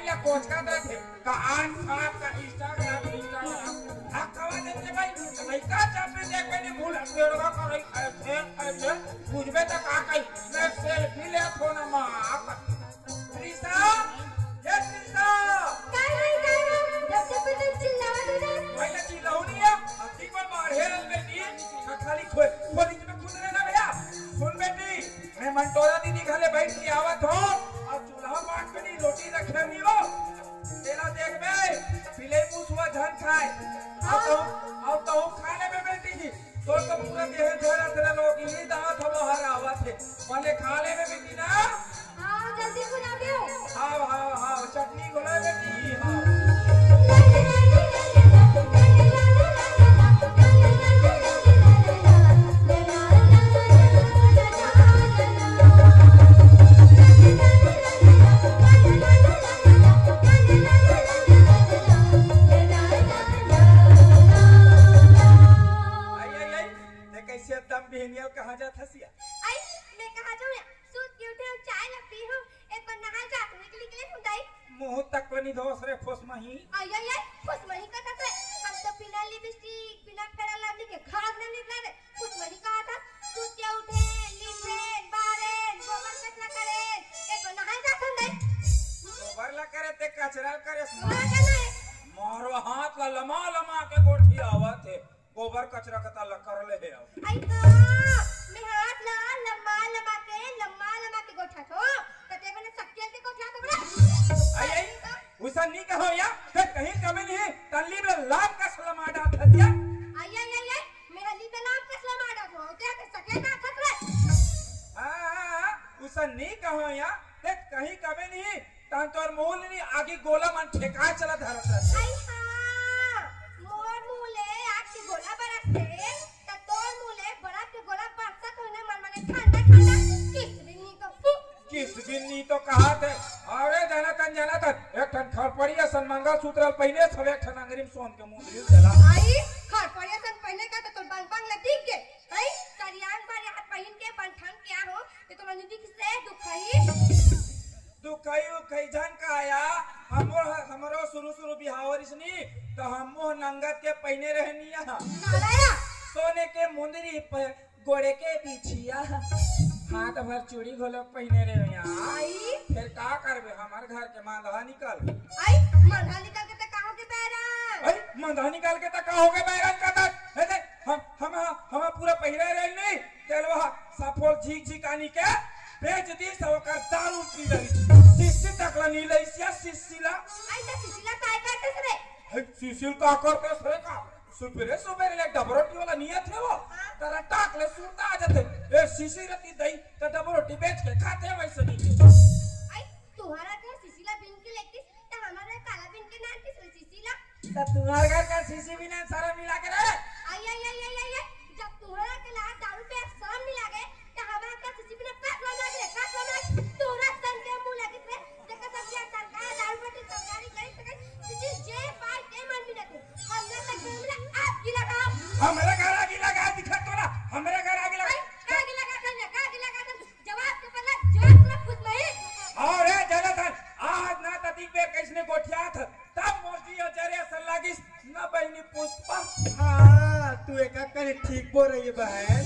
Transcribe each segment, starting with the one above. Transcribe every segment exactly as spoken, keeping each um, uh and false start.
या कोचका दा थे, का आन फान, का Instagram, Instagram। हकवा देते भाई, लइका जब भी देख बने मुंह लटकेड़वा करई, ऐसे, ऐसे, बुझबे त का कही, मैं selfie ले थो ना माँ। त्रिशा, ये त्रिशा। काय रे, काय रे? जब तक तो चिल्लावत रहे। भाई ना चिल्लाऊ नहीं है, अति पर बाढ़े रल बेटी, खाली खोली में खुद रहना भैया। सुन बेटी, मैं मंटोरा दीदी घरे बैठ के आवत हो और चूल्हा पाट पे नहीं रोटी रखे नहीं हो। तेला देख बे, पिले मुसवा झन खाए। अब तो, अब तो खा ले बे बेटी। तोर तो पूरा देह झरत रे लोग, ई दांत ह बाहर आवत हे। पहले खा ले बे बेटी ना। हाँ, जल्दी बुला दो। हाँ, हाँ, हाँ, चटनी घोला बेटी, हाँ। आई, आई, आई, ते कैसे एकदम बिहनियल कहाँ जात हसिया? आई, मैं कहाँ जाऊँ या? सूत के उठे हूँ, चाय ला पी हूँ, एक बार नहा जा, निकली के लिए हूँ दाई। मुंह तक को नहीं धोस रे फुसमही। आई, आई, आई, फुसमही का तक रे। हम तो बिना लिपस्टिक, बिना फेयर लवली के घर में निकला रे। फुसमही कहा था, सूत के उठे, लिपे, बारे, गोबर कचरा करे, एक बार नहा जा, हूँ दाई। गोबर ला करे ते कचरा करे। गोबर का नहीं। मारो हाथ ला लमा लमा के गोठी आवत हे। गोबर कचरा कता लकर ले हे अब। आई हाँ, मैं हाथ ला लम्मा लम्मा के, लम्मा लम्मा के गोठा थो, तते बने सक्केल के गोठा थो बड़ा। आई, आई, उसन नहीं कहो या, ते कहीं कमी नहीं, तल्ली में लाम का सलमा डाल दिया। आई, आई, आई, आई, मैं हली में लाम का सलमा डाल दो, ते के सक्केल का खतरा। हाँ, हाँ, हाँ, उसन नहीं कहो या, ते कहीं कमी नहीं, तन तोर मुंह ले नी आगी गोला मन ठेका चला धरत रहे। आई हाँ, मोर मुंह ले आग के गोला बरस थे, त तोर मुंह ले बर्फ के गोला बरसत होई ना, मन मने ठंडा ठंडा। किस बिन्नी तो फू। किस बिन्नी तो कहा थे। अरे जाना तन, जाना तन, एक ठन खरपड़िया सन मंगलसूत्र पहिने, सब एक ठन अंगरी में सोन के मुंदरी चला। आई, खरपड़िया सन पहिने का तो तोर बंग बंग ले दिख गे। आई, करियान बार यहाँ पहिन के बन ठन क्या हो, ये तो नहीं दिख से दुखई। दुखई उखई झन काया, हमरो, हमरो शुरू शुरू बिहाव रिसनी, तो हमो नंगत के पहिने रहनिया। नालाया। सोने के मुंदरी पे गोड़े के बिछिया, हाथ भर चूड़ी घोलो पहिने रहनिया। आई। फिर का करबे, हमार घर के मांधा निकल। आई, मांधा निकल के त का हो के बैरन? आई, मांधा निकल के त का हो के बैरन का तक? हे दे, हम, हम, हम पूरा पहिरे रहनी, तेलवा सफोल झीक झीक आनी के बेच दी, सब ओकर दारू पी लगी। सिस्सी तक ला नी लइसिया, सिस्सी ला। आई त सिसिला काय करते रे? है, सिसिल का करते रे का? सुबेरे सुबेरे ले डबरोटी वाला नियत है वो। हाँ। तारा टाक ले सुरता आ जाते। ए, सिसी रहती दई, त डबरोटी बेच के खाते वैसे नहीं। आई, तुम्हारा घर सिसिला बिन के लेती, त हमारा काला बिन के नान किस रे सिसिला? त तुम्हार घर का सिसी बिना सारा मिला के रे। आई, आई, आई, आई, आई, आई, जब तुम्हारा के ला दारू पे शर्म नहीं लागे, त हमारा का सिसी बिना का शर्म लागे रे, का शर्म लागे? तोरा सन के मुंह लगित रे, देखा सब क्या सन का दारू बाटी तरकारी करी, तो करी, सिसी जे पाए ते मन भी ना तू। हमने तक हमरा आग की लगाओ। हमरे घर आगी लगा दिखा तोरा, हमरे घर आगी लगा। आई, का आगी लगा था, का आगी लगा था? जवाब के पहला जवाब पूरा खुद में ही। अरे जनार्दन, आज ना ततीक बेर कैसने गोठियात, तब मोर जी जरे असन लागिस, ना बहिनी पुष्पा। हाँ, तू एका कनी ठीक बोल रही है बहन।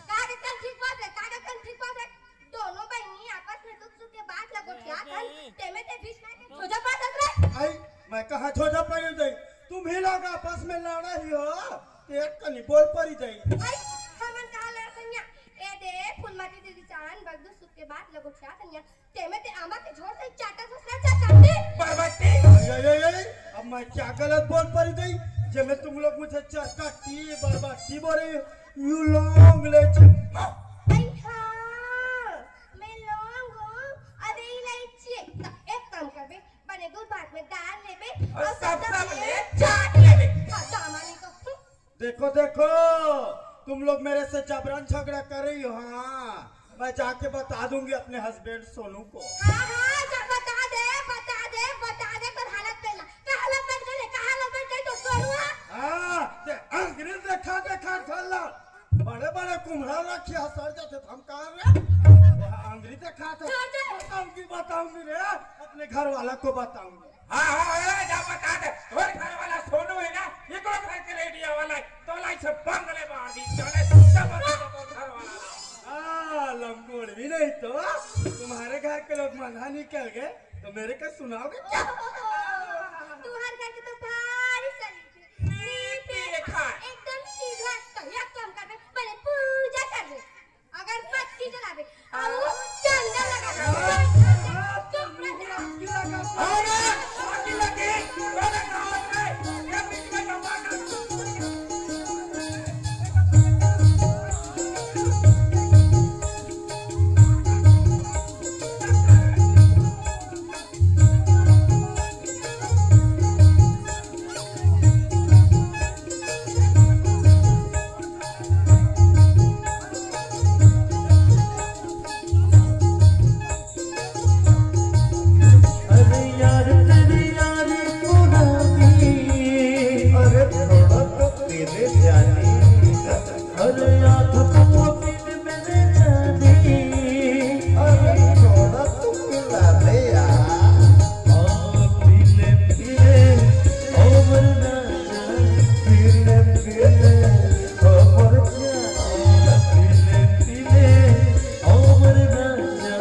का के कन ठीक बात है, का के कन ठीक बात है? दोनों बहिनी आपस में दुख सुख के बात ला गोठियात हन, तेमे ते बीच में के झोझा पाटत रे। आई, मैं कहाँ झोझा पड़ी जाई? तुम ही लोग आपस में लड़ा ही हो, तो एक कनी बोल पड़ी जाई। आई, हमन कहाँ लड़त हन या? ए दे, फुलमती दीदी चान, बगदू सुख के बात ला गोठियात हन या। तेमे ते आमा के झोर से चाटा ससुरा चाटा दे। बरबट्टी। अरे, अरे, अरे, अब मैं क्या गलत बोल पड़ी गई? जे में तुम लोग मुझे चरकट्टी, बरबट्टी बोल रही हो। You long legend। आई हाँ, मैं लौंग हूँ, अरे इलायची। त एक काम करबे, बने दूध भात में डाल लेबे और और सब सब सब ले ले चाट लेबे। हाँ, दामानी को। देखो, देखो, तुम लोग मेरे से जबरन झगड़ा कर रही हो। हाँ, मैं जाके बता दूंगी अपने हस्बैंड सोनू को। हाँ, हाँ, जा बता दे, बता दे, बता दे, तोर हालत पे ला। का हालत बन गई, का हालत बन गई तोर सोनू? हाँ, ते अंग्रेज देखा, देखा, खाला। बड़े बड़े कुम्हड़ा रखिया सर जाते हम कहाँ रे? वहाँ अंग्रेज देखा था। जा, जा। बताऊंगी, बताऊंगी रे। अपने घर वाला को बताऊंगा। हाँ, हाँ, हाँ, जा बता दे। तोर घर वाला सोनू है ना, इको घर के रेडियो वाला है। तोला इसे बंगले मार दी, चले, सब बता दे तोर घर वाला ला। हाँ, लंबोड़ भी नहीं तो। तुम्हारे घर के लोग मंधा निकल गए, तो मेरे को सुनाओगे क्या? तुम्हारे घर के तो भारी शरीफ है। नीति रेखा। एकदम सीधा, तो एक काम करबे, पहले पूजा करबे, अगरबत्ती जलाबे, और चंदन लगाबे, कपड़ा अरे, आगे लगे, अरे, कहाँ है? ये बीच में कपड़ा अरे यार, तेरी यार पुरानी। अरे थोड़ा तो तेरे जानी। अरे याद तो अभी मैंने जानी। अरे थोड़ा तो पिला दे यार। ओ पीले पीले, ओ मरना जा। पीले पीले, ओ मर जा। पीले पीले, ओ मरना जा।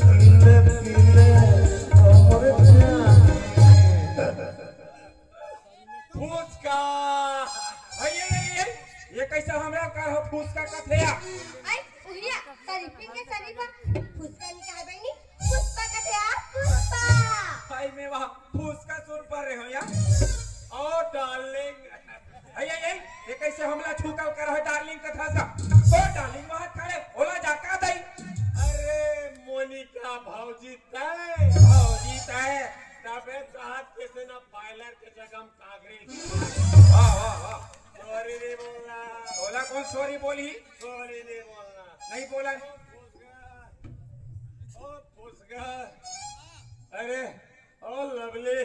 पीले पीले, ओ मर जा। फुसका। अरे, ये, ये, ये, ये कैसे हमरा कर हो फुसका कथे या? आई, उहिया, शरीफी के शरीफा, फुसका नहीं कहा बहनी, पुष्पा कथे या, पुष्पा। भाई मैं वहाँ फुसका सुन पा रहे हो या? ओ डार्लिंग। अरे, ये, ये, ये कैसे हमला छूतल कर हो डार्लिंग कथा सा? ओ डार्लिंग वहाँ खड़े, ओला जा का दई? अरे मोनिका भौजी तय। भौजी तय। तबे साथ कैसे ना बॉयलर के जगह कागरी। वाह, वाह, वाह। सॉरी नहीं बोलना। बोला कौन सॉरी बोली? सॉरी नहीं बोलना। नहीं बोला। ओ फुसका। अरे, oh lovely,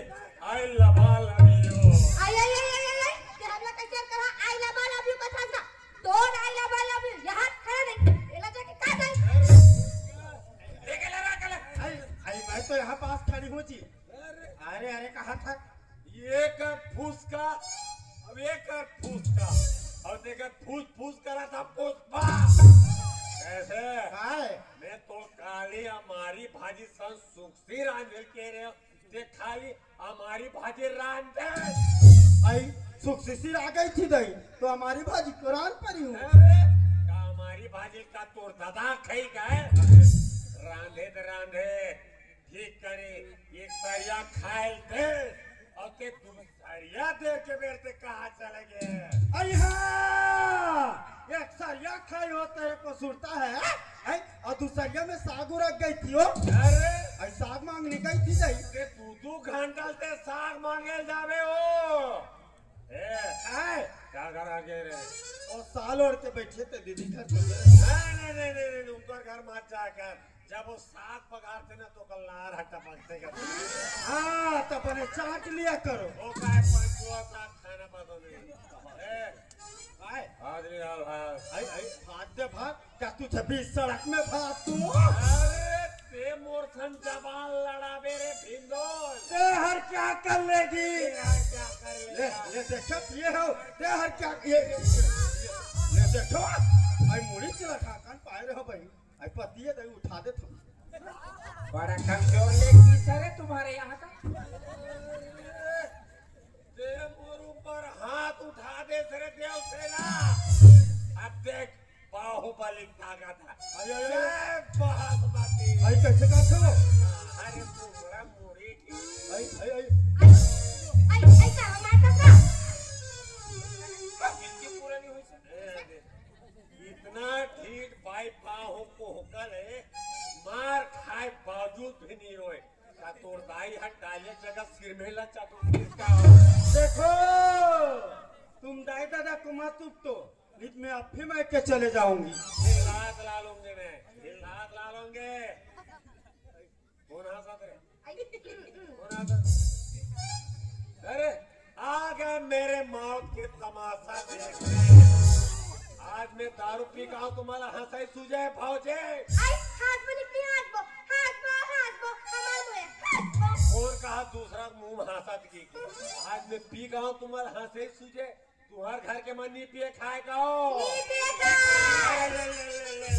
I love, I love you। आई, आई, आई, आई, आई, आई, ते हमला कैसे कहा, I love, I love you कथा ना? तोर I love, I love you, यहाँ खड़ा नहीं, एला जाके का दे? देखे ले रहा कले। आई, आई, मैं तो यहाँ पास खड़ी हूँ जी। अरे, अरे, कहा था? ये कर फुसका, अब ये कर फुसका, और देखा फूस फूस करा था पुष्पा। कैसे? काय? मैं तो काली हमारी भाजी संग सुखसी रांधेल कह रहे हो, ते खाली हमारी भाजी रांधे। आई सुखसी सिर आ गई थी दई, तो हमारी भाजी को रांध पड़ी हूँ। अरे, का हमारी भाजी का तोर दादा खाई गए? रांधे तो रांधे, ठीक करे, एक सरिया खाए दे, और ते दूसरिया दे के बेर ते कहाँ चले गए? अरे हाँ, एक सरिया खाई हो तेरे को सुरता है, हैं? और दूसरिया में साग रख गई थी हो। अरे, अरे साग मांगने गई थी दई। ते दू दू घंटा ते साग मांगे जावे हो। ए, आए। क्या घर आ गए रे? ओ साल ओढ़ के बैठे थे दीदी घर पे। नहीं, नहीं, नहीं, नहीं, नहीं, उनकर घर मत जाकर। जब वो साग पगारते ना तो कल लार हट्टा पकते कर। हाँ, तो अपने चाट लिया करो। वो काय पांचवा साग खाना पसंद नहीं। ए, आए। आज नहीं हाल हाल। आई, आई, भाग दे भाग। क्या तुझे बीच सड़क में भाग तू? अरे, ते मोर सन जबान लड़ाबे रे भिंडोल। ते हर क्या कर लेगी? ते हर क्या कर ले, लेगा? ले देखो, ये हो, ते हर क्या, ये, ये, ये, ये देखो, आई मुड़ी चला खा कान पाए रहो भाई, आई पतिये दे उठा दे तू। बड़ा कमजोर लेडीज है रे तुम्हारे यहाँ का। ते मोर ऊपर हाथ उठा दे सरे देव सेना। अब देख, बाहुबली ताकत है। अरे, अरे, अरे। जय बासमती। अरे, कैसे करते हो? अरे, तुम्हारा मुड़ी की। अरे, अरे, अरे। अरे, अरे, क्या मारता था? इतनी पुरानी हुई से? ए, दे। इतना ढीठ बाई पाहो को होकर है, मार खाए बावजूद भी नहीं रोए। का तोर दाई हट डाले जगह सिर में ला चाटू किसका हो? देखो, तुम दाई दादा को मत उपटो। नहीं तो मैं अब भी मायके चले जाऊंगी। हिलात ला लूंगे मैं, हिलात ला लूंगे। कौन हंसा तेरे? कौन हंसा? अरे, आ गया मेरे मौत के तमाशा देखने। आज मैं दारू पी का हूँ, तुम्हारा हंसाई सूझे भावजे। आई, हाथ में निकली, हाथ बो, हाथ बो, हाथ बो, हमारे मुंह है, हाथ बो। आज दूसरा मुंह में हंसत की, आज मैं पी गया हूँ, तुम्हारे हंसे ही सूझे। तुम्हार घर के मन नहीं पिए खाए का हो? नहीं पिए खाए। ले, ले, ले।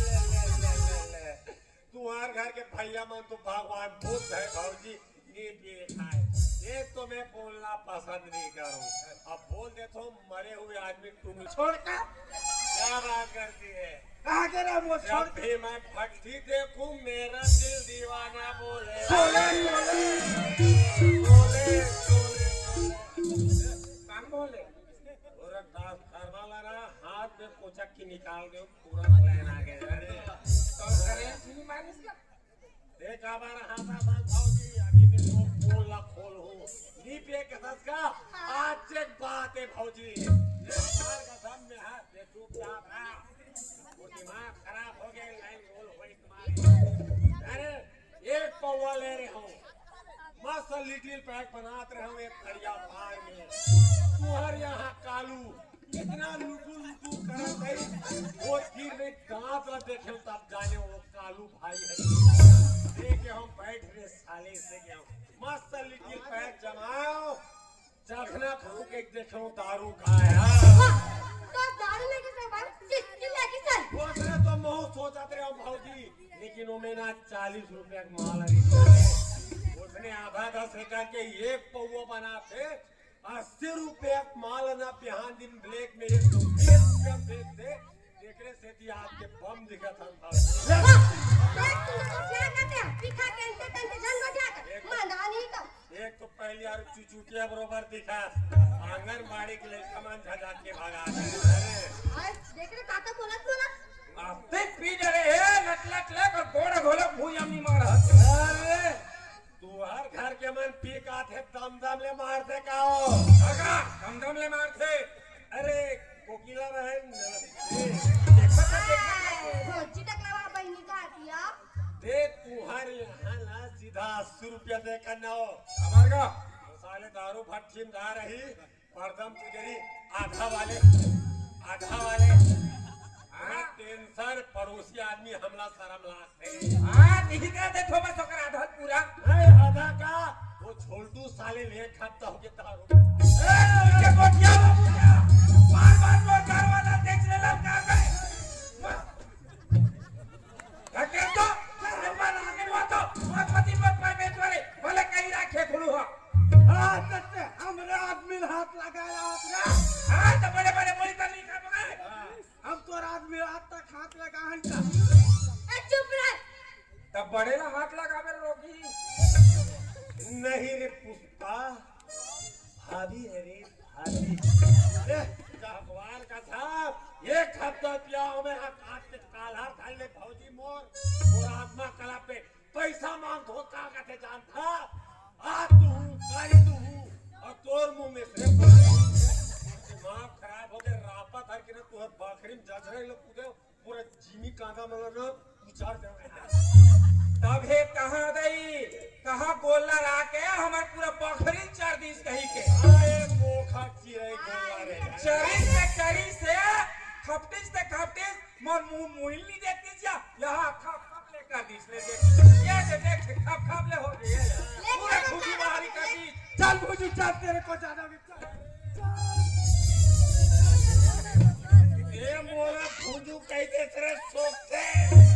तुम्हार घर के भैया मन तो भगवान बुद्ध है भौजी, नहीं पिए खाए। ये तो मैं बोलना पसंद नहीं करूँ। अब बोल देता हूँ, मरे हुए आदमी टूंग छोड़ का क्या बात करती है? कहाँ के रहा वो छोड़? जब भी मैं भट्टी देखूं, मेरा दिल दीवाना बोले। बोले, बोले। बोले, बोले, बोले। कौन बोले? और ट्रांसफार्मर ला रहा, हाथ में कोचक की निकाल दे, पूरा लाइन आ गया। अरे, तो करंट नहीं मारिस का? देख हमारा हाथा साथ भौजी, अभी मैं तो पोल ला खोल हूँ। नी पे कसस का, आज एक बात है भौजी। ये मार का सामने हाथ दे, चुपचाप रहा। वो दिमाग खराब हो गया, लाइन गोल हो गई तुम्हारी। अरे, एक पौवा ले रहे हो, मस्त लिटिल पैक बनात रहे हो एक करिया फाड़ में। तुम्हारे यहाँ कालू इतना लुकु लुकु करत है, वो तीर में दांत ला देखे तब जाने वो कालू भाई है। देखे हम बैठ रहे साले से क्या। मस्त लिटिल पैक जमाओ, चखना खो के देखो दारू का है। हाँ, तो दारू लेके से बाहर चिट्ठी लेके चल। उसने तो महू सोचत रहे हो भौजी, लेकिन वो में ना चालीस रुपया का माल है। उसने आधा आधा से करके एक पौवा बनाते, अस्सी रुपया माल ना बिहान दिन ब्लैक में एक सौ बीस रुपया बेच दे, एकरे सेती आज के बम दिखत हन भौजी। देख, तू तो क्या करते हैं? दिखा के अंते तंते जन बजा कर। एक मना नहीं तो। एक तो पहली यार चुचुटिया बरोबर दिखा, आंगनबाड़ी के लड़का मन झजाक के भगा दे। अरे। आज देख रे, काका बोलत, बोलत। आते पी डरे हे, लट लट ले, कर गोड़ घोलक भूया में मार। अरे। तुहर घर के मन पी का थे, दम दम ले मारथे का हो? काका, दम दम ले मारथे। अरे, कोकिला बहन, नमस्ते। देखो तो, देखो तो। भौजी तक लवा बहिनी का आतिया। दे तुहर यहाँ ला सीधा अस्सी रुपया दे कर ना हो। हमार का? वो साले दारू भट्ठी में धा रही, परदम पुजरी, आधा वाले, आधा वाले। हाँ। टेंशन, पड़ोसी आदमी हमला शरम लागथे। हाँ, नहीं कर दे थोबा सोकर आधा पूरा। नहीं, आधा का, वो छोल्टू साले ले खाता हो के दारू। ए, उनके गोटिया में पूजा। बार बार वो घर वाला देख ले ललका गए। ढकेल दो, अरे बार आगे हुआ तो, मत पति मत पाए बेच वाले, बोले कहीं राखे खुलू हो। हाँ, तत्ते, हमरे आदमी ने हाथ लगाया आपने। हाँ, तो बड़े बड़े बोली तो नहीं कर पाए। हम तोर आदमी आज तक हाथ लगा हन का? ए, चुप रह। तब बड़े ला हाथ लगावे रोकी। नहीं रे पुष्पा, भाभी है रे, भाभी। ए, भगवान का साहब, एक हफ्ता पिया हो मैं हाथ, हाथ के काला धर ले भौजी मोर, मोर आत्मा कला पे पैसा मांग धोखा का थे जानता। आज तू हूँ, कल तू हूँ, और तोर मुंह में से दिमाग खराब हो गए, रापा धर के ना तू बखरी में जजरे लोग कूदे, पूरा जिमी कांदा मतलब ना उचार दे। तब हे कहाँ दई, कहाँ गोल्लर आके हमर पूरा बखरी चार दिस कही के। आए मोखा चिरई गोल्लर रे। चरिस ते चरिस हे, खपटिस ते खपटिस, मोर मुंह मुहिल नहीं देखती क्या? यहाँ खप खप ले कर दिस, ले देख। ये दे देख, खप खप ले हो गई है। पूरा खुशी बाहरी कर दी। चल भुजू, चल, तेरे को जाना भी, चल। ये मोला भुजू कैसे तेरे सोचते हैं?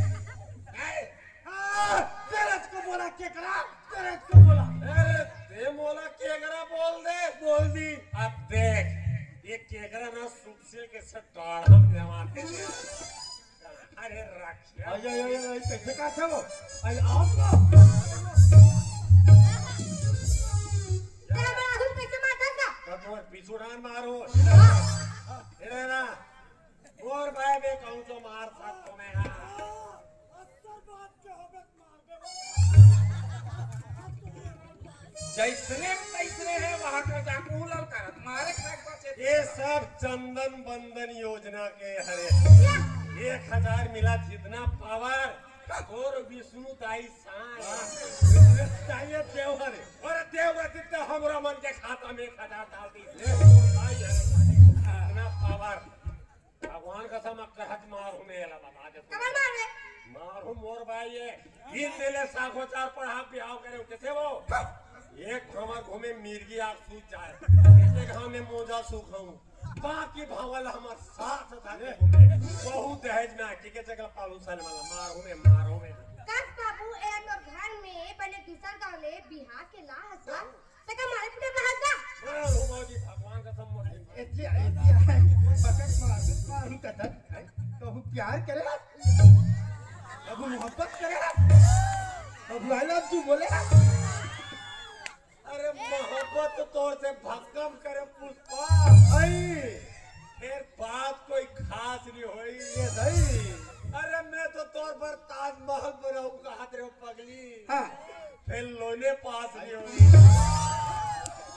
हाँ, तेरे को बोला केकरा, तेरे को बोला। अरे, ते मोला केकरा बोल दे। बोल दी। अब देख, ये केकरा ना सुपसे के से डाढ़म जमाते थे। अरे, रख। अरे, अरे, अरे, अरे, कैसे का था वो? अरे, आप ना। तेरा बड़ा हुल पैसे मार धर का? तब तुम्हारे पीछू डांड मारो। हाँ। इधर ना। और भाई, मैं कहूँ तो मार सकता हूँ मैं, हाँ। जैसने तैसने है, वहाँ का जाकू ललकारत, मारे खाए बचे। ये सब चंदन बंदन योजना के हरे। एक हजार मिला जितना पावर, और विष्णु दाई साईं। हाँ, विष्णु दाई ये देव हरे। अरे देव रहते तो हमरा मन के खाता में एक हजार डाल दी। ले, भाई हरे, इतना पावर। भगवान कसम, अक्कर हज मार हूँ मैं, एला बता दे। कमर मार रे। मार हूँ मोर भाई ये। इन ले ले साखो चार पढ़ा ब्याह करे, कैसे वो? एक हमर घूमे मिर्गी आँख सूज जाए, एक घाव में मोजा सूखाऊं, बाकी भावल हमर साथ साथ घूमे। बहुत दहेज में आके के जगह पालू साले वाला मारो में, मारो में। कस बाबू, ए तो घर में बने दूसर गांव ले बिहार के ला हस का? ते का मारे पीटे ला हस का? मारो बाबूजी, भगवान का सम्मान। एतिया, एतिया, पकड़ मारू, मारू कतक, कहूँ प्यार करे, कहूँ मोहब्बत करे, कहूँ I love you बोले। अरे मोहब्बत तो तोर से भक्कम करे पुष्पा। आई। फिर बात कोई खास नहीं होई। ये सही। अरे मैं तो तोर पर ताजमहल बनाऊं कहा तेरे पगली। हाँ। फिर लोने पास नहीं होई।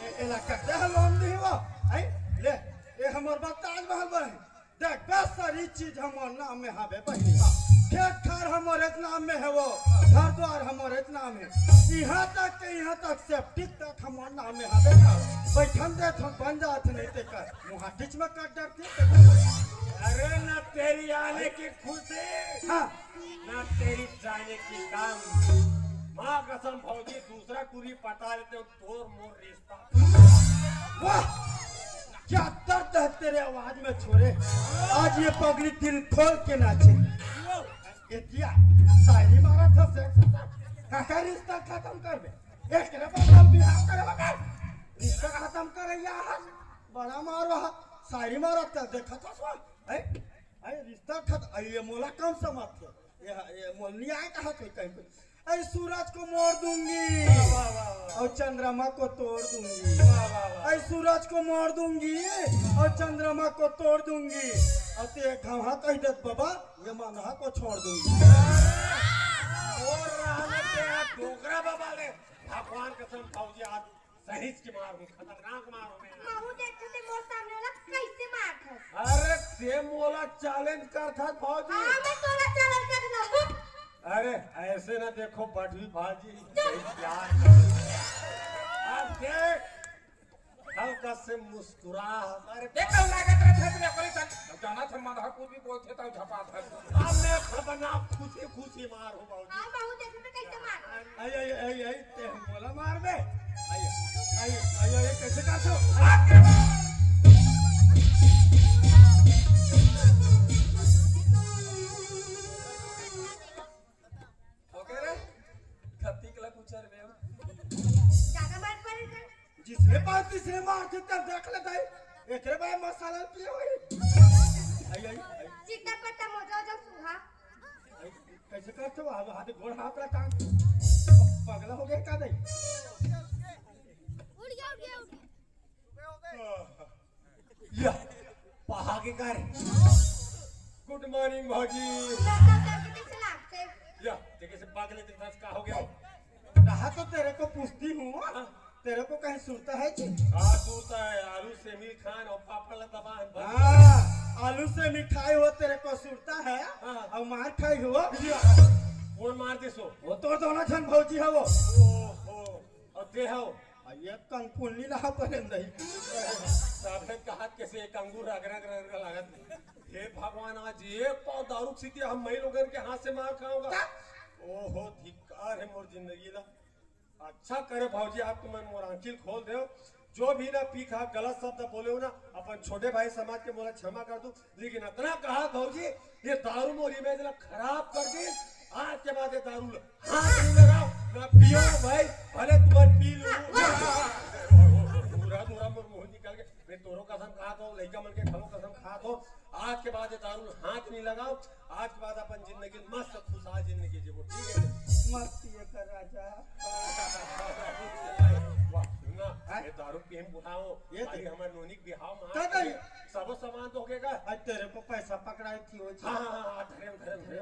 ए, एला कते ह लोन दी वो? आई, ले, ए हमर बा ताजमहल बने। देख, बे सारी चीज हमर नाम में हवे बहिनी। खेत खार हमर एक नाम में है वो, घर द्वार हमर एक नाम है। यहाँ तक के यहाँ तक सेप्टिक तक हमर नाम में हवे ना। बैठन दे तो बन जात नहीं ते कर। मुहाटिच में काट डरते। अरे ना तेरी आने की खुशी, हाँ। ना तेरी जाने की गम। माँ कसम भौजी, दूसरा कुरी पटा लेते हो, तोर मोर रिश्ता। वाह, क्या दर्द है तेरे आवाज में छोरे। आज ये पगली दिल खोल के नाचे। एतिया, शायरी मारा था सेक्स। काका रिश्ता खत्म कर दे। एक रे बदल बिहाव करे बदल। रिश्ता खत्म करे यार। बड़ा मारो हा। शायरी मारा था, देखा था सो। है? अरे रिश्ता खत्म, अरे ये मोला कम समझ थे। ये, ये मोल नहीं आए कहा कोई कहीं पे। ऐ सूरज को मोड़ दूंगी, वाह, वाह, वाह। और चंद्रमा को तोड़ दूंगी। वाह, वाह, वाह। ऐ सूरज को मोड़ दूंगी और चंद्रमा को तोड़ दूंगी। और ते घाव कह दे बाबा, ये मनहा को छोड़ दूंगी। और रहने तेरा डोकरा बाबा ले, भगवान कसम खाओ जी, आज सही की मार हूँ, खतरनाक मार हूँ मैं। महू देखो ते मोर सामने वाला कैसे मार था। अरे ते मोला चैलेंज कर था भौजी। हाँ, मैं तोला चैलेंज कर दूँ। अरे ऐसे ना देखो बटवी भाजी, चुप। प्यार। अब देख, हल्का से मुस्कुरा। अरे देख तो लागत रहे थे अपने कोई तक। जाना था मदहपुर भी बोलते तो झपा था। अब मैं खतरनाक खुशी खुशी मार हूँ भौजी। हाँ, महू देखो ते कैसे मार। आई, आई, आई, आई, ते मोला मार बे। आई, आई, आई, आई, कैसे कर दो? ओके रे, खत्ती कला कुचर बे। ज्यादा मार पड़े कर। जिसने पास तीसरे मार के तब देख ले दाई। एकरे भाई मसाला पिए होई। आई, आई, आई। चित्ता पत्ता मोजा जो सुहा। कैसे करते हो? हाथ, हाथ, गोड़, हाथ रखा। पगला हो गया का नहीं? उड़ गया, उड़ गया, उड़ गया। या, पहा के कर। गुड मॉर्निंग भौजी। लड़का उधर के पीछे लागते। या, देखिए से पागल है, तेरे साथ का हो गया? कहा तो तेरे को पूछती हूँ। हाँ। तेरे को कहीं सुरता है जी? हाँ, सुरता है। आलू सेमी खान और पापड़ लताबा है, बस। हाँ, आलू सेमी खाई हो, तेरे को सुरता है। हाँ। और मार खाई हो। या, कौन मार दे सो? वो तो दोनों जन भौजी है वो। ओहो, और दे हो। आ, ये कंकुलनी ना बने नहीं। साबे कहा कैसे एक अंगूर रग रग रग रग लागत। हे भगवान, आज एक पाव दारू सीती हम मई लोगन के हाथ से मार खाऊंगा। ओहो, धिक्कार है मोर जिंदगी ला। अच्छा करे भौजी, आप तुमन मोर आंखिल खोल देव। जो भी ना पी खा गलत शब्द बोले हो ना, अपन छोटे भाई समाज के, मोला क्षमा कर दो, लेकिन इतना कहा भौजी, ये दारू मोर इमेज ला खराब कर दी। आज के बाद ये दारू ला हाथ नहीं लगाओ, ना पियो भाई, भले तुमन पी लो। पूरा पूरा मोर मुंह निकल के, मैं तोरो कसम खात हो, लइका मन के घलो कसम खात हो, आज के बाद ये दारू हाथ नहीं लगाओ। आज के बाद अपन जिंदगी मस्त खुशहाल जिंदगी जीवो, ठीक है? मत पिए कर राजा। वाह, सुन ना, हैं? ये दारू पीए में बुढ़ाओ, ये तो खाली हमर नोनी के बिहाव में का आ कही? सबो सामान तो हो गया का? आज तेरे को पैसा पकड़ाई थी वो जी। हाँ, हाँ, हाँ, धरे, धरे, धरे।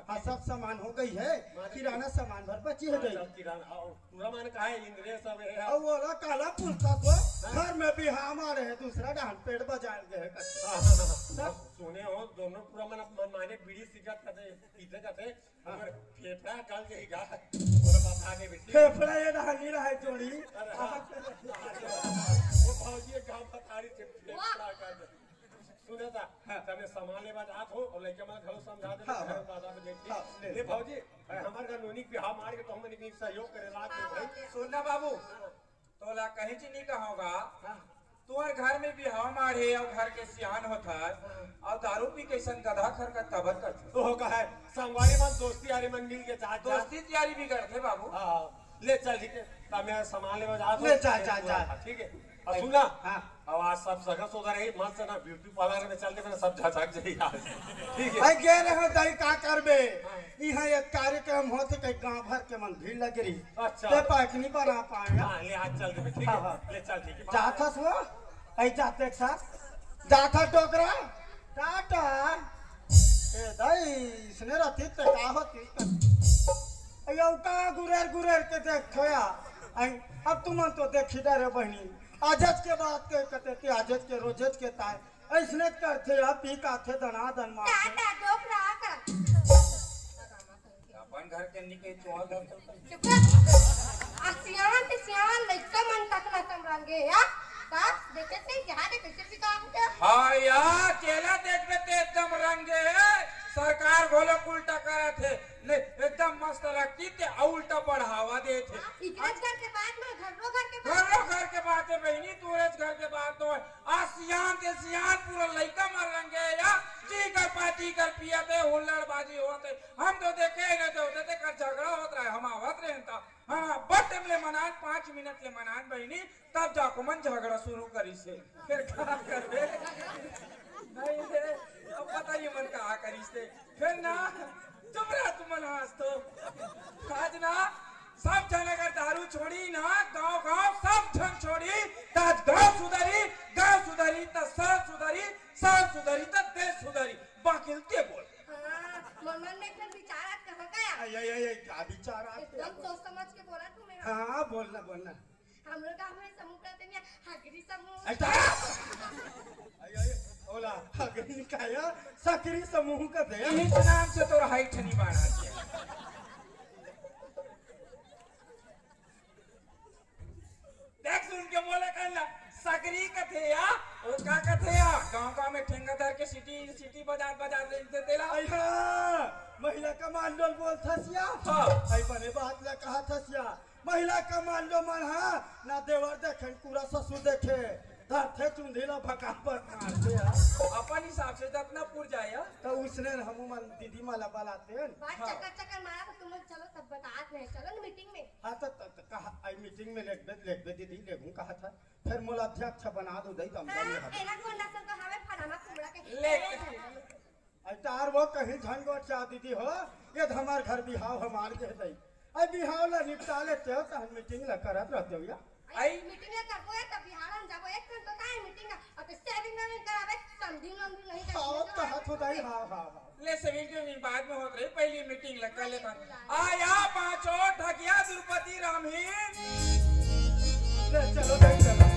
हाँ, सब सामान हो गई है, मारे किराना सामान भर बची है हाँ, गई। सब किराना, हाँ, पूरा मन का है, इंद्रिय सब है। अब वो वाला काला पूछता तो, घर में भी हम आ रहे हैं, दूसरा डांड पेट बजा गए हैं करके। हाँ, हाँ, हाँ। सब सुने हो, दोनों पूरा मन, मन माने बीड़ी सिगरेट खाते, पीते खाते, हाँ। मगर फेफड़ा गल जाएगा, और बता दे बेटी। फेफड़ा ये डांडी रहा है जोड़ी। अरे हाँ। वो भौजी एक गांव पथारी से फेफड़ा कर दे। सुने था, हाँ। तने सामान लेवा जात हो और लइका मन घलो समझा दे, हाँ, घर हाँ। बाजार में जाके। हाँ, ले ले ले। भौजी, अरे, हमर घर नोनी के बिहाव मार के तो हमन के सहयोग करे लाग गए भाई। सुन ना बाबू, तोला कहीं चीज नहीं कहूँगा। हाँ। तुहर घर में बिहाव मारे अउ घर के सियान होथस, हाँ। अउ दारू पी के अइसन गधा खरकत काबर करथस? ओहो, का है, संगवारी मन, दोस्ती यारी मन मिल के जात जात। दोस्ती यारी भी करथे बाबू। हाँ, हाँ। ले चल, ठीक है, तब मैं सामान लेवे जात हूँ। ले, जा, जा, जा। ठीक है। अउ सुन ना, हाँ। अब आज सब सगा सोदर रही, मस्त ना ब्यूटी पार्लर में चल देबे ना, सब झटक जाई आज। ठीक है। अरे गे रहे हो दाई, का करबे? हाँ। इहाँ एक कार्यक्रम होथे, कई गांव भर के मन भीड़ लगे रही। अच्छा। ते पाकनी बना पाए। हाँ, ले आज चल देबे, ठीक है? हाँ, हाँ। ले चल, ठीक है। जात हस वो? अई जात एक साथ? जात हस डोकरा? टाटा। ए दाई, इसने रहती ते का होती? अयो का गुरेर गुरेर के देख थोया। आई, अब तुमन तो देखी डरे बहिनी। आजच के बात के कते के आजच के रोजच के ताय। अइसने करथे या पी काथे दना दन मारथे। टाटा डोकरा कर। अपन घर के नहीं कही तो और घर के। चुप कर। आ सियान ते सियान लइका मन तक ना समरंगे या। का? देखे से जहाँ दे कैसे भी काम के। हाँ यार, केला देखबे ते एकदम रंगे हे। सरकार घलो उल्टा करत हे। ले, एकदम मस्त लगती ते अउ उल्टा बढ़ावा देत हे। इकरे घर के बात में, घरो घर के बात। घरो घर के बात हे बहिनी, तोरेच घर के बात तो हे। आ सियान ते सियान पूरा लइका मन रंगे या, जी कर पाती कर पिया ते हुल्लड़बाजी होत हे। हम तो देखे ही नहीं होते, ते कर झगड़ा होत रहे, हम आवत रहे त। हाँ, बट ले मनान, पाँच मिनट ले मनान बहिनी, तब जाको मन झगड़ा शुरू करिस हे। फिर का करबे? नहीं रे, अब पता नहीं मन का करिस हे। फिर ना, चुप रह तुमन आज तो। आज ना, सब झन अगर दारू छोड़ी ना, गांव गांव सब झन छोड़ी, त आज गांव सुधरी, गांव सुधरी, त शहर सुधरी, शहर सुधरी, त देश सुधरी। बाकी ते बोल। हाँ, मन मन में एक ठन विचार आत कहाँ का? आई, आई, आई, आई, का विचार आत? एकदम सोच समझ के बोला तू मेरा। हाँ, बोलना, बोलना। हमरो गाँव में समूह करते हैं, हगरी समूह। अच्छा। आई, आई, ओला, हगरी काया, सकरी समूह का दे। इस नाम से तोर height नहीं बढ़ा दिया। देख सुन के बोले कहना, सकरी कथे या, ओ का कथे या, गाँव गाँव में ठेंगा धर के सीटी, सीटी बजा बजा दे, दे देला। आई हाँ, महिला कमांडो बोलथस या। हाँ। आई बने बात ला कहथस या। महिला कमांडो मन हा, ना देवर देखे, पूरा ससुर देखे। धरथे चुंदी ला भका भक मारथे यार। अपन हिसाब से जतना पुर जाए यार। त उसने हमू मन दीदी मन ला बलातेन। बात हाँ। चक्कर चक्कर मारा तो तुम लोग चलो तब बतात नहीं, चलो ना मीटिंग में। हाँ, त, त, त कहा, आई मीटिंग में लेगबे, लेगबे दीदी, लेगूं कहा था। फिर मोला अध्यक्ष बना दो, दई दम दम हाँ, ले हवे। एला कौन नस्ल का हवे, फलाना कुमड़ा के। ले। अरे, तार वो कहीं झन गोठिया दीदी हो, ये हमार घर बिहाव हमार के दई। आई बिहाव ला निपटा लेते हो, तहन मीटिंग ला करत रहते हो या। आई मीटिंग ला करबो है, तब बिहाव हम जाबो, एक घंटा का है मीटिंग का, अब सेविंग वेविंग करावे, समधी नमधी नहीं करते हाँ, हो, तो कहा तो दाई, हाँ, हाँ, हाँ। ले सेविंग वेविंग बाद में होत रही, पहली मीटिंग ला कर लेता। आया पांचों ठगिया द्रुपदी रामहीन। ले चलो, दाई, चलो।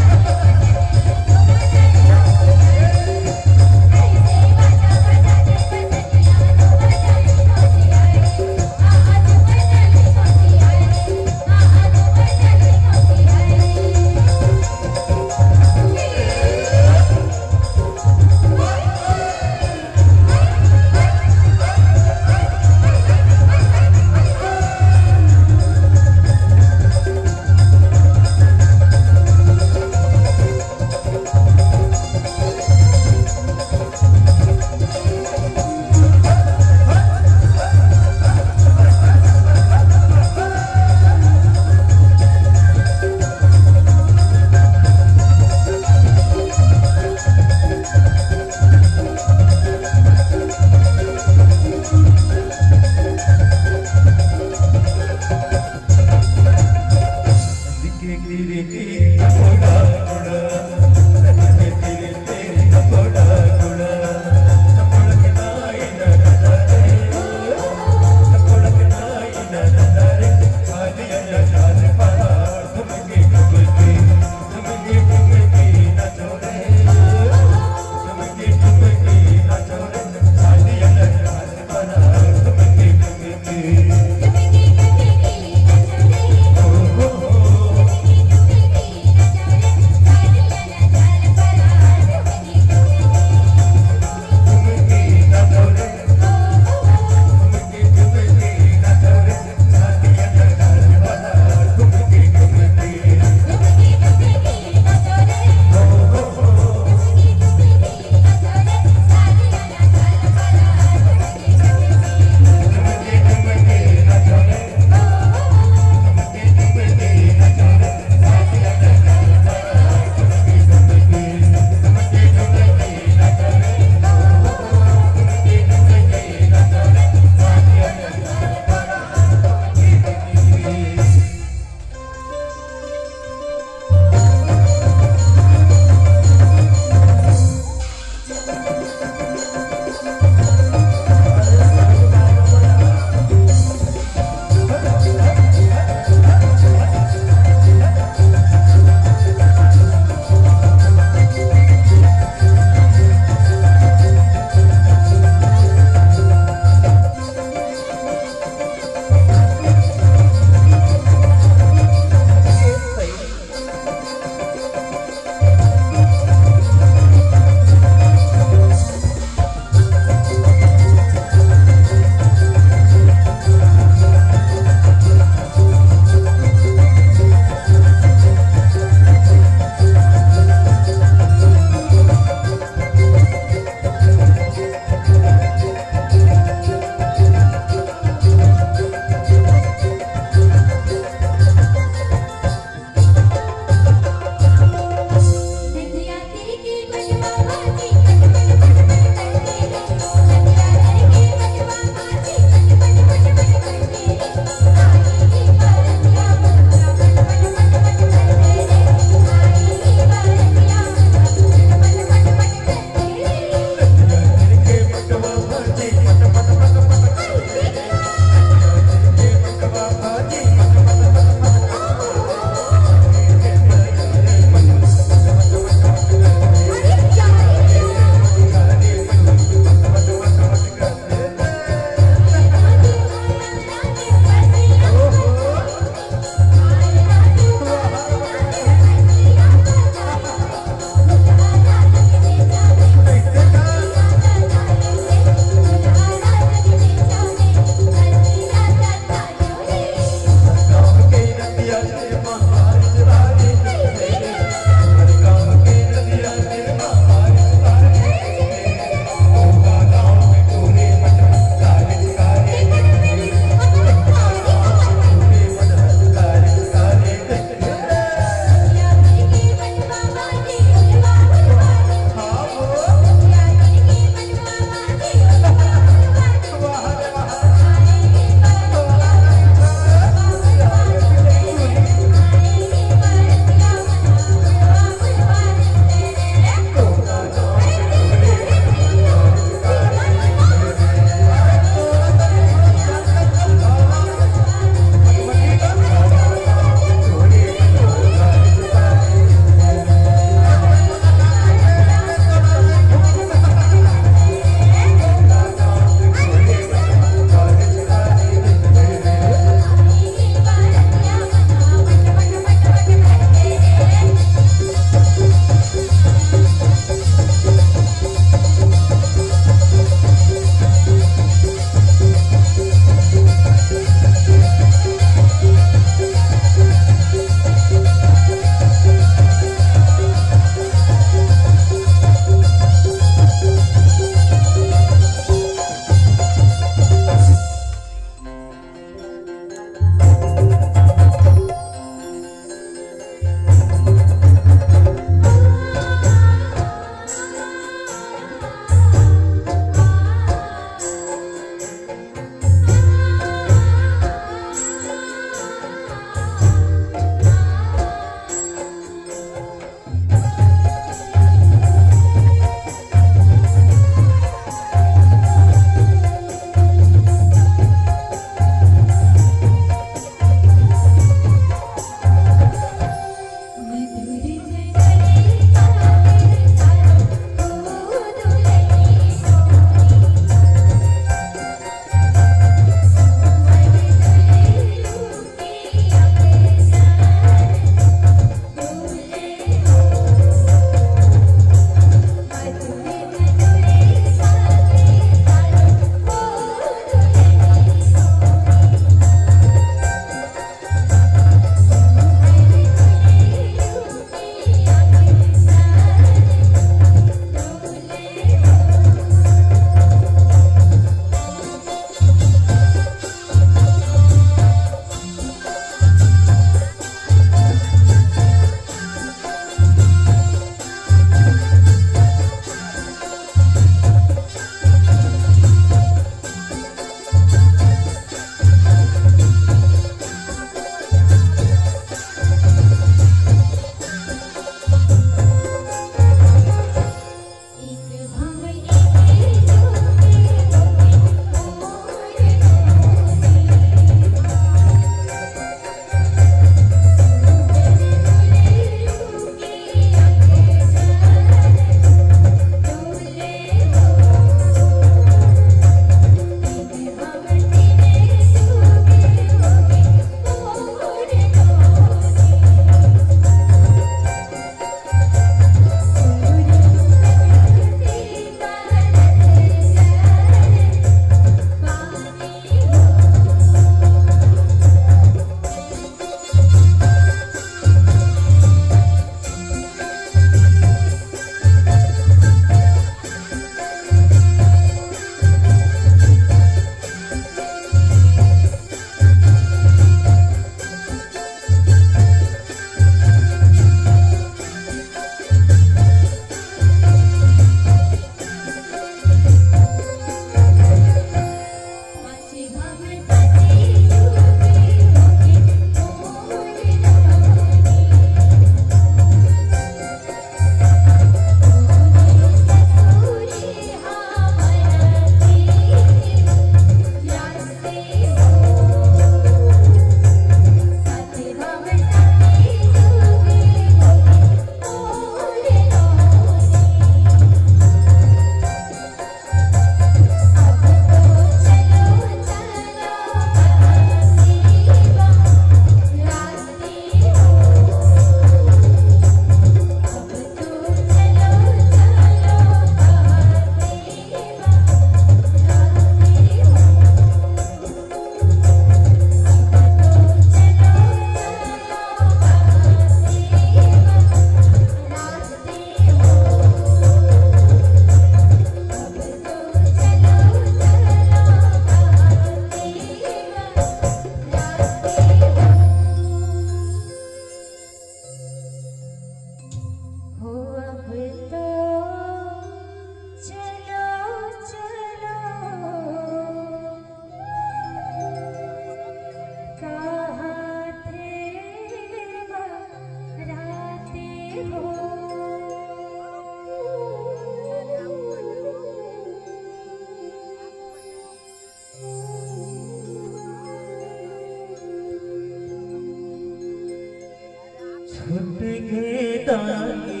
छूट गे दाई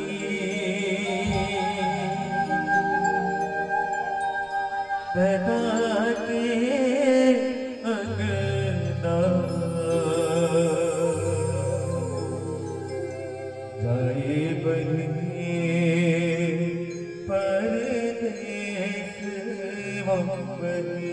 ददा के अंगना, जाए बने परदेस वो बहिनी।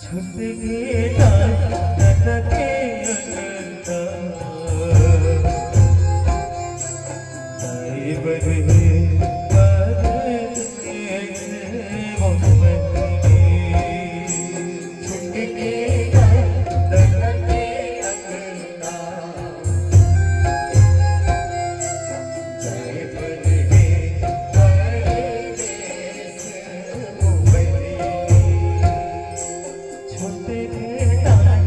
छूट गे दाई ददा के अंगना, जाए बने परदेस वो बहिनी। छूट गे दाई ददा के अंगना, जाए बने परदेस वो बहिनी। छूट गे दाई